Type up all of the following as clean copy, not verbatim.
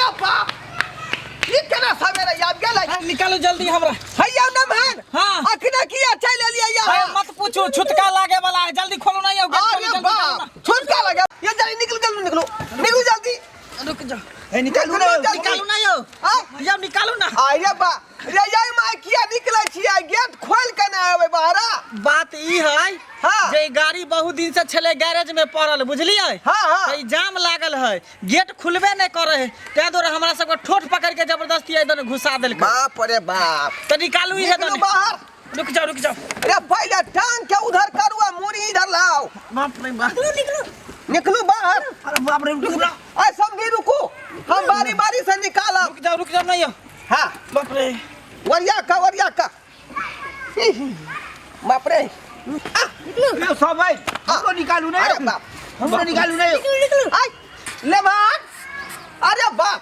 अरे बाप, ई केना सवेरे आबि गेलै? निकालू जल्दी हमरा। हैया नमहन। हाँ। अखने किया चलि एलियै अरे यहाँ? मत पूछू, छुटका लागे वाला है, जल्दी खोलू ना यौ गेट। खोलू अरे जल्दी। बाप, छुटका लगे ये? जल्दी निकलू, जल्दी निकलू, निकलू जल्दी। रुक जाओ। ए, निकालू ना। जल्दी। निकालू ना यौ। आय। यौ निकालू ना। अरे बा रे, ये my किया निकलै छियै? गेट खोल के ना आबै बाहरा। बात ई है जे ई गाड़ी बहुत दिन से छले गैरेज में पड़ल, बुझलियै? हाँ, हाँ। तऽ ई जाम लागल है, गेट खुलबे नहीं करे है, ताहि दुआरे हमरा सबके ठोठ पकड़ के जबरदस्ती एहि घुसा देलकै। बाप रे बाप। तऽ निकालू इहे निकलू दने। बाहर। रुक जाओ, रुक जाओ। अरे पहले टांग के उधर करू आ मुड़ी इधर लाओ। बाप रे बाप। निकलू। निकलू बाहर। अरे बाप रे, रुक ना। आय समझी, रुकू, हम बारी बारी से निकालब। रुक जाओ, रुक जाओ ना यौ। हाँ। बाप रे। वरिया का, वरिया का, बाप रे। यो सब है, हमरो निकालू ना। अरे बाप। हमरो निकालू ना। निकलू, निकलू। आय ले भाग। अरे बाप,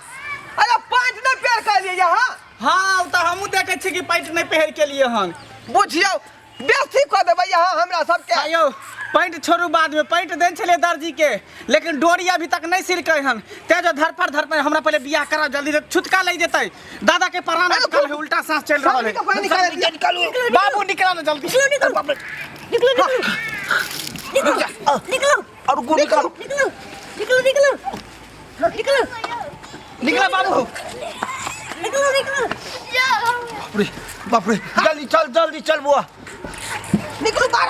अरे पाँच ने पेड़ कर लिए यहाँ। हाँ, ओ तऽ हमहूँ देखै छी कि पैंट नहि पहिर के लिए हन। बुझियौ, बेसी कऽ देबै यहाँ हमरा सबके। हाँ यौ, पैंट छोड़ू बाद में, पैंट देने छलियै दर्जी के, लेकिन डोरी अभी तक नहीं सिलकै हन, तें जो धरपड़ धरपड़। हमरा पहले बियाह कराओ जल्दी से, छुटका लागि जेतै। दादा के प्राण अटकल है, उल्टा सांस चलि रहल है। के पानी निकाल दिया। निकालू। बाबू, निकला ना जल्दी। निकलू, निकलू, निकलू, निकलू, निकलू। और रुको, निकालू। निकलू, निकलू, निकलू, निकलू। निकला बाबू। निकलू, निकलू। बाप रे, बाप रे, जल्दी चल, जल्दी चल बुआ। निकलू बाहर।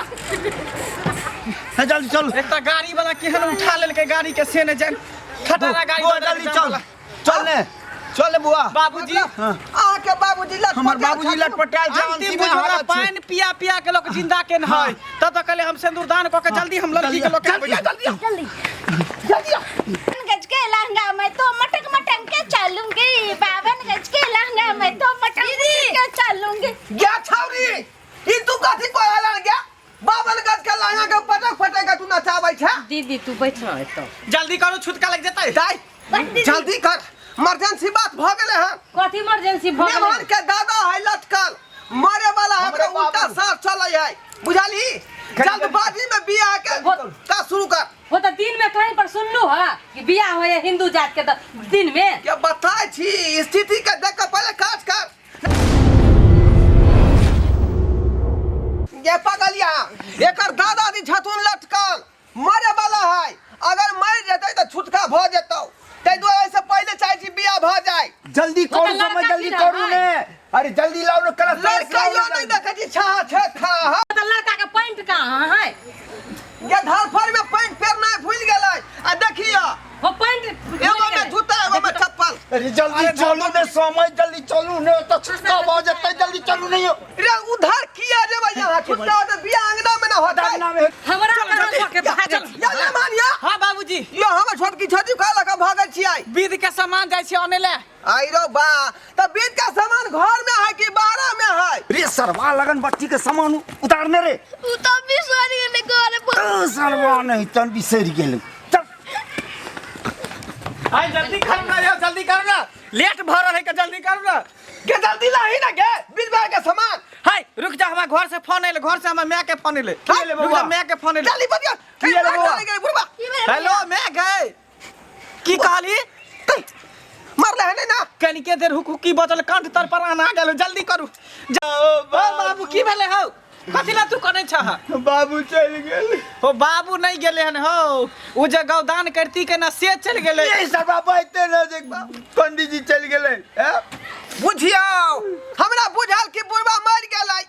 हे, जल्दी चल। एक तऽ गाड़ी वाला केहन उठा लेलकै गाड़ी के से नहि जान, खटारा गाड़ी बुआ दऽ देलकै जल्दी जाम चल। वाला। चल ने, चल ने बुआ। बाबूजी। अहाँके बाबूजी लटपटायल हमर बाबूजी छथिन। लटपटायल छै। अंतिम अंतिम बुझो ना, हालत छै। पानि पिया पिया के लोक जिंदा केन है, तब तऽ कहले हम सिंदूरदान कऽ के जल्दी हम लड़की के लोक जल्दी आ, जल्दी आ, जल्दी। जल्दी आ। गज के लहंगा मैं तो मटक मटक के चलूंगी, 52 गज के लहंगा मैं तो मटक मटक के चलूंगी। गया छौरी, ई तू कथी कोई हलन गया? 52 गज के लहंगा के पटक पटक के तू नचाबै छै। दीदी, तू बैठ रह एतऽ। जल्दी करू, छुटका लागि जेतै। दाइ, जल्दी कर, इमरजेंसी बात भ गेलै हन। कथी इमरजेंसी भऽ गेलै? मेहमान के दादा है लटकल, मरे वाला है, हमरे ओकरा उल्टा बाबू। सांस चलै है, बुझलही? जल्दबाजी में बियाह के का शुरू कर। हो तऽ दिन में कहीं पर सुनलू हा कि बियाह होय है हिंदू जात के तऽ दिन में? के बताय छी, स्थिति के देख के पहले काज कर। ये पगलिया, एकर दादाजी छथुन लटकल, मरे वाला है, अगर मर जेतै तऽ छुटका भऽ जेतौ, ताहि दुआरे से पहिले चाहै छी बियाह भऽ जाय। जल्दी वो करू तो समय। लड़का जल्दी की करू रहै। ने, अरे जल्दी लाओ ने कलश। लड़का यो नहीं देखै छी, छाहा छै खा। तऽ लड़का के पैंट कहाँ है? ये धरफड़ में पैंट पेरनाइ भूलि गेलै आ देखियो। हो, पैंट एगो में जूता, एगो में चप्पल। अरे जल्दी चलू ने समय, जल्दी चलू ने, तो छुटका भऽ जेतै, जल्दी चलू ने यौ। रे उधर किया जेबै यहाँ? छुटका होतै बियाह अंगना में ना होतै। अंगना में। हमरा कहाँ लऽ के भागल? या ले मानिया। हाँ बाबूजी। यो हमर छोटकी छोटी कह लऽ कऽ भागल छियै। विध के सामान जाइ छी अनै ले। आइरो बा, तऽ बीत के सामान घर में है कि बाहर में है? रे सरवा, लगन बत्ती के सामान उतारने रे। उ तो बिसरि गेलै घर पर। ओ सरवा, नहीं तन बिसरि गेल, चल। आइ जल्दी करू ना यौ, जल्दी करू ना, लेट भऽ रहल है के, जल्दी करू ना। के जल्दी लाही ना गे बीच भर के सामान। हाय, रुक जा, हमरा घर से फोन एले, घर से हमर माय के फोन एले। की एलै रुक जा। बौआ? माय के फोन एले। जल्दी बतिया। की एलै बौआ? बुढ़बा। हेलो my, गए की कहली? मरले है ना? कनिके देर हुक हुकी बचल, कंठ तर पर आना गेल, जल्दी करू। ओ बाबू, की भेलै हौ? कथी ला तू कनै छह? बाबू चलि गेल। हो बाबू नहीं गेले हन हो, उ जे गौदान करती के ना, से चलि गेलै। ये सरवा बैठते ने जे पंडित जी चलि गेलै हैं? बुझियौ, हमरा बुझल कि बुढ़बा मर गेलै,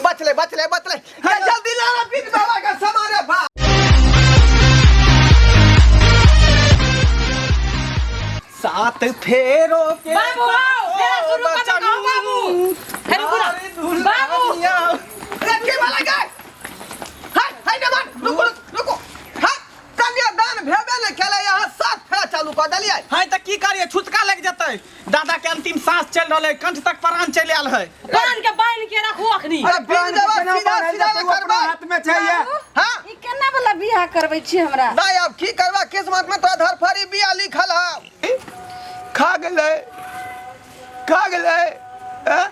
बचले, बचले, बचले। ये जल्दी लाना बीच बाबा के सामान रे बा। सात फेरो के बाबू आओ, फेरा शुरू कर दो, कहो बाबू। हे रुकू ना। बाबू। रे की वाला गए? हाय हाय नमन, रुको रुको। हां, कन्यादान भेबे ने केले, यहाँ सात फेरा चालू कर देलियै। हाय, तऽ की करिए, छुटका लागि जेतै, दादा के अंतिम सांस चलि रहल है, कंठ तक प्राण चलि आयल है। प्राण के बान्हि के रखू अखनी। अरे बीन देबा, केना सीधा बान्हल सीधा जेतै? ने ओ अपना करबै। हाथ में छै ये। हां। ई केना वाला बियाह करबै छी हमरा? दाई, अब की करबा, किस्मत में तो धरफड़ी बिया लिखल है। खा गेलै, खा गेलै हैं?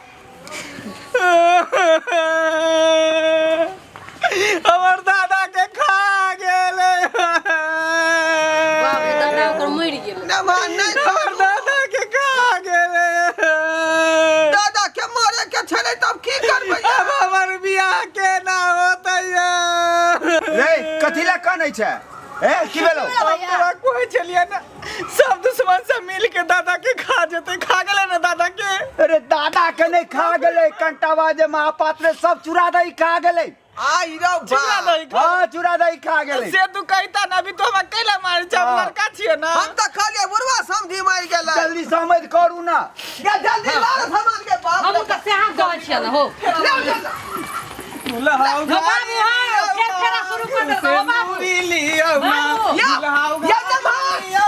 हमर दादा के खा गेलै। बाप रे, दादा ओकर मरि गेलै। नमन नहीं। हमर दादा के छै ए की भेलो हम तोरा कहै छलियै ने सब दुश्मन सब मिल के दादा के खा जेतै खा गेलै ने दादा के अरे दादा के नहीं खा गेलै कंटावा जे महापात्र सब चुरा दही खा गेलै आई रौ चुरा बा दही खा हाँ चुरा दही खा गेलै से तू कहता ना अभी तो हमरा कैला मारै छै हम हाँ। लड़का छियै ना हम तऽ कहलियै बुढ़वा समझी मरि गेलै जल्दी समझ करू ना गे जल्दी लार सामान के बाप हम रे तऽ सएह कहै छियै ने हो ले ले, ले। दुल्हा हो बाबू हाँ फेर फेरा शुरू कर देलकै हो बाबू बाबू। या, या जमा। या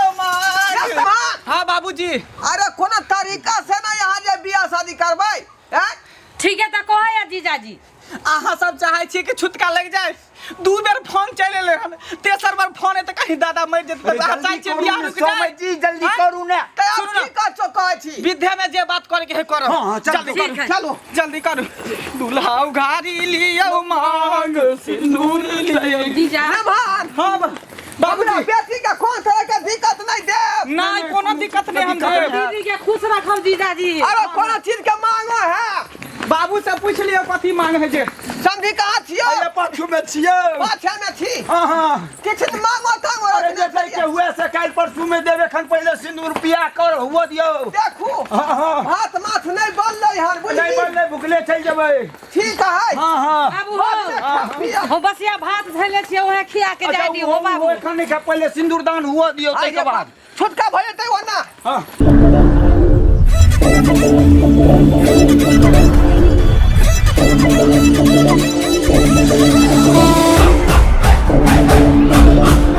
सामान। हाँ बाबूजी अरे कोनो तरीका से ना यहाँ जे बियाह शादी करबै हैं? ठीक है तऽ कहै है जीजाजी अहाँ सब चाहे छी कि छुटका लग जाए दू बेर फोन चलि एलै हन तेसर बार फोन एतै कहीं दादा मरि जेतै तऽ अहाँ चाहै छियै बियाह रुकि जाए समझ जी जल्दी आँय? करू ना तऽ आब सुनू ना। की कहै कहै छी विद्या में जे बात करे के है करो हाँ, हाँ, चल, जल्दी ठीक करू है। चलू जल्दी करू दूल्हा उघारी लियौ मांग सिंदूर लियौ जीजा नमहर हाँ हमरा बाबूजी बेटी के कोन तरह के दिक्कत नहीं देब नहीं कोनो दिक्कत नहीं हम देब दीदी के खुश रखब जीजाजी अरे कोनो चीज के मांगो है बाबू से पूछ लियौ कथी मांग है जे समझी कहाँ छियो अरे पाछू में छियै पाछे में छी हाँ हाँ किछु मांगो तांगो अरे रखने जे छै के छियै। हुए से काल्हि परसू में देब एखन पहिले सिंदूर पिया कर हुआ दियौ देखू हाँ हाँ भात माछ नहीं बनलै हन नहीं बुझली बनलै भुखले चलि जेबै ठीक है हाँ हाँ बाबू हो पिया हो बसिया भात धैले छियै उहे खिया के अच्छा जाय दियौ हो वो बाबू एखन नहीं खा पहिले सिंदूर दान हुआ दियौ ताहिके बाद छोटका भऽ जेतै ओना हाँ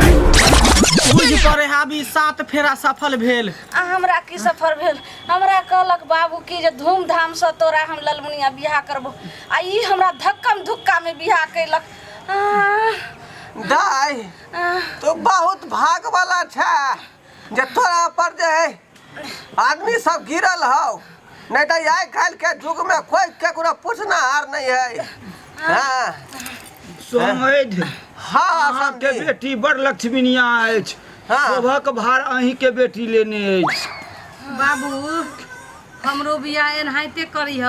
बुझ पड़े है अभी सात फेरा सफल भेल आ हमरा की सफर भेल हमरा कहलक बाबू कि जे धूमधामसँ तोरा हम ललमुनिया बियाह करबो आ ई हमरा धक्कम धुक्कामे बियाह कयलक आह, दाइ आह, तू बहुत भाग वाला छै जे तोरा पर जे है आदमी सब गिरल हौ नहीं तो आइ काल्हि के युग में कोई केकरो पूछनाहार नहीं है हाँ समझ हाँ अहाँके समझी बेटी बड़ लक्ष्मीनिया अछि हाँ। सभक भार अहींके बेटी लेने अछि बाबू हमरो बियाह एनाहिते करीह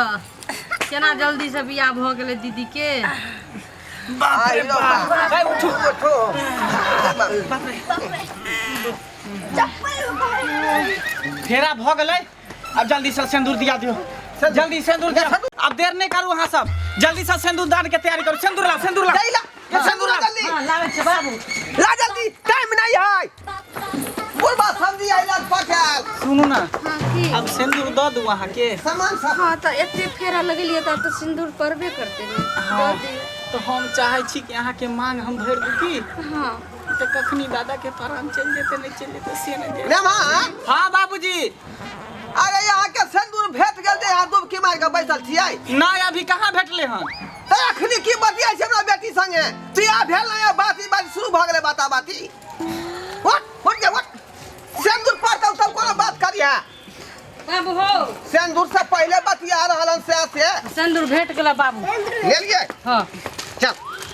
केना जल्दी से बियाह भऽ गेलै दीदी के बाप रे आइयो बाप बाप। ए, उठू उठो फेरा भऽ गेलै अब जल्दी से सिंदूर दिया दियो जल्दी सिंदूर दिया अब देर नहीं करू अहाँ सब जल्दी से सिंदूर दान के तैयारी करू सिंदूर लाओ सिंदूर लाओ जल्दी ला सिंदूर ला जल्दी हाँ लाबै छै बाबू ला जल्दी टाइम नहीं है बुढ़बा समझी आइला पठाल सुनू ना हाँ की अब सिंदूर दऽ दू अहाँ के सामान सब हाँ तऽ एते फेरा लगेलियै तऽ आब तऽ सिन्दूर पड़बे करतै ने हाँ। दऽ दियौ। तऽ हम चाहै छी कि अहाँके मांग हम भरि दू की हाँ तऽ कखनी दादा के प्राण चलि जेतै नहि चलि जेतै से नहि देख मेहमान हाँ बाबूजी अरे यहाँ के सिंदूर भेट गेल जे यहाँ डुबकी मारि के बैसल छियै नहि अभी कहाँ भेटलै हन तऽ अखनी की बतियाइ छै हमरा बेटी संगे बियाह भेल नहि बात ई बात शुरू भऽ गेलै बाता बाती उठ उठ गे उठ सिंदूर पड़तौ तब कोनो बात करिहे बाबू हो सिंदूर से पहिले बतिया रहल हन से से सिन्दूर भेट गेल बाबू लेलियै हाँ चल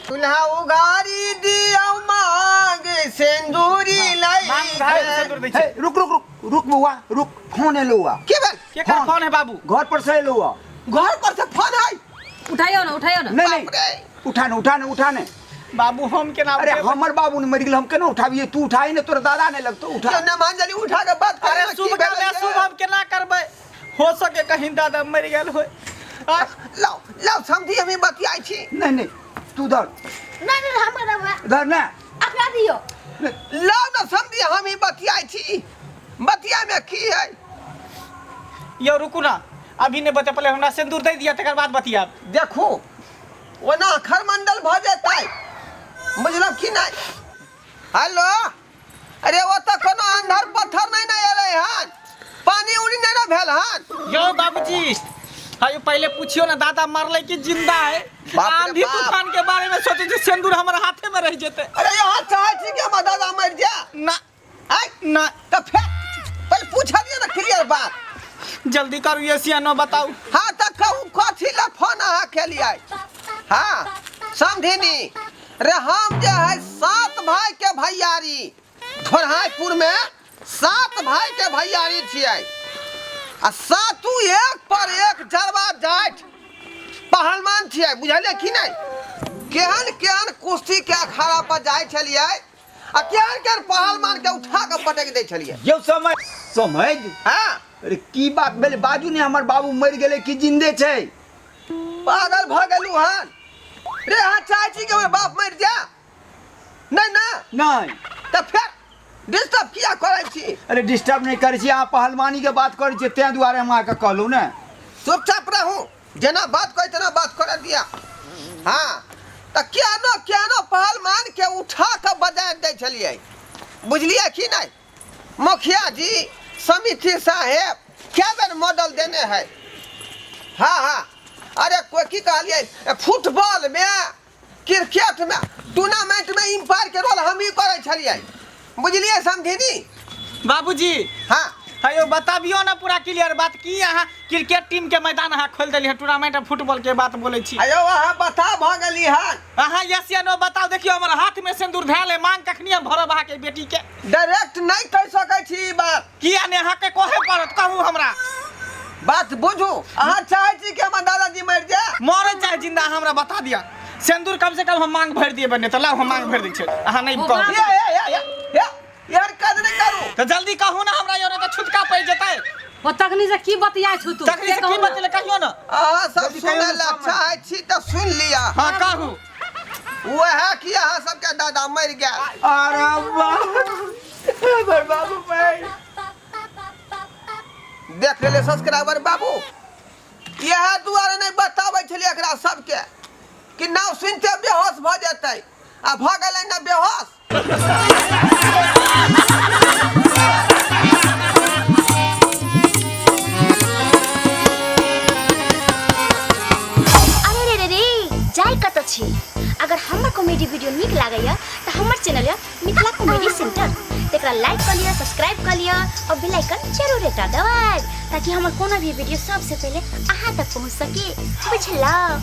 दुल्हा उगारी दियौ मांग सिंदूरी लई सिन्दूर दै छी हे, रुक रुक रुक रुक बौआ रुक फोन एलो हुआ की भेल केकर फोन है बाबू घर पर से एलो हुआ घर पर से फोन है उठाइयो ना उठाइयो ना नहीं नहीं बाप रे उठा ने उठा ने उठा ने बाबू हम केना अरे उठेबै? हमर बाबू ने मरि गेल हम केना उठाबिए तू उठाई ने तोर दादा ने लगतो उठा क्यों न मान जली उठा के बात अरे करे शुभ काम है शुभ हम केना करबै हो सके कहीं दादा मरि गेल होय आ, लाओ लाओ समझी हमी बतियाई छी नहीं नहीं तू धर नहीं नहीं हमरा धर ना अपना दियो लाओ न समझी हमी बतियाई छी बतिया में की है यौ रुकू ना अभी नहीं बता पहले हमरा सिंदूर दे दिया तकर बाद बतियाब देखू ओना खरमंडल भऽ जेतै बुझलक कि नहि हेलो अरे ओ तऽ कोनो अंधर पत्थर नहि ने एलै हन पानी उनी नहि ने भेल हन यौ बाबूजी हायो पहले पूछियो ना दादा मरले कि जिंदा है बाप रे आंधी बाप। तूफान के बारे में सोचे जे सिंदूर हमर हाथे में रह जेते अरे यहाँ चाहै छी कि हमर दादा मरि जाए ना आय ना तऽ फेर पहिले पूछलियै ने क्लियर बात जल्दी करू ये सियानो बताऊ हाँ तऽ कहू कथी लए फोन अहाँ केलियै हाँ समधिनी रे हम जे है सात भाई के भैयारी ढोरहाईपुर में सात भाई के भैयारी छियै आ सातू एक पर एक जरबा जाट पहलवान छियै बुझलियै कि नहि केहन केहन कुश्ती के अखाड़ा पर जाइ छलियै आ केहन केहन पहलवान के उठा के पटक दै छलियै। यौ समय समझ। हाँ। अरे की बात भेलै बाजू ने, हमर बाबू मरि गेलै कि जिंदे छै? पागल भऽ गेलू हन रे? अहाँ चाहै छी कि हमर बाप मरि जाए? नहि ना? नहि। तऽ फेर डिस्टर्ब किया करै छी? अरे डिस्टर्ब नहि करै छी, अहाँ पहलवानी के बात करै छियै तें दुआरे हम अहाँके कहलहुँ ने। चुपचाप रहू, जेना बात कहै तेना बात करऽ दिअ। हाँ, तऽ केहनो केहनो पहलवान के उठा कऽ बजारि दै छलियै, बुझलियै कि नहि? मुखिया जी, समिति साहेब कै बेर मॉडल देने है। हाँ हाँ, अरे कोई की कहलियै, फुटबॉल में, क्रिकेट में, टूर्नामेंट में एम्पायर के रोल हम ही करै छलियै, बुझलियै समधिनी? बाबूजी। हाँ। अयो बताबियो ना पूरा क्लियर बात, की अहाँ क्रिकेट टीम के मैदान अहाँ खोल देलियै टूर्नामेंट फुटबॉल के बात बोलै छी? अयो अहाँ बता भऽ गेली हन। अहाँ यस या नो बताउ। देखियौ हमर हाथ में सिंदूर धयल है, मांग कखनी हम भरब अहाँके बेटी के? डायरेक्ट नहीं कह सकै छी ई बात। किया ने, अहाँके कहे पड़त, कहू हमरा। बात बुझू, अहाँ चाहै छी कि हमर दादाजी मरि जाए? मरे चाहे जिंदा, अहाँ हमरा बता दिया सिंदूर कम से कम हम मांग भरि दिए बने तऽ लाउ हम मांग भरि दै छियै, अहाँ नहीं कहू। ये ये ये ये ये यार काज नहीं करू। तऽ जल्दी कहू ना हमरा, यो तऽ छुटका पड़ि जेतै। ओ तखनी से की बतियाइ छु तू? तखनी से की बतेले कहियो ना। अहाँ सब जल्दी कहियौ सुनै ने लए समय। चाहै छी तऽ सुनि लिअ। हाँ कहू। वएह कि अहाँ सबके दादा मरि गेल। अरे बाप, हमर बाबू मरि। देख लेले सब्सक्राइबर बाबू, इएह दुआरे नहि बताबै छलियै एकरा सबके कि नाव सुनिते बेहोश भऽ जेतै, आ भऽ गेलै ने बेहोश। अरे रे रे रे, जाय कतऽ छी? अगर हमर कॉमेडी वीडियो नीक लागैया तऽ हमर चैनल यऽ मिथिला कॉमेडी सेंटर, तकरा लाइक कऽ लिअ, सब्सक्राइब कऽ लिअ और बेल आइकन जरूर एकटा दबाएब ताकि हमर कोनो भी वीडियो सबसे पहिले अहाँ तक पहुँच सके, बुझलहुँ?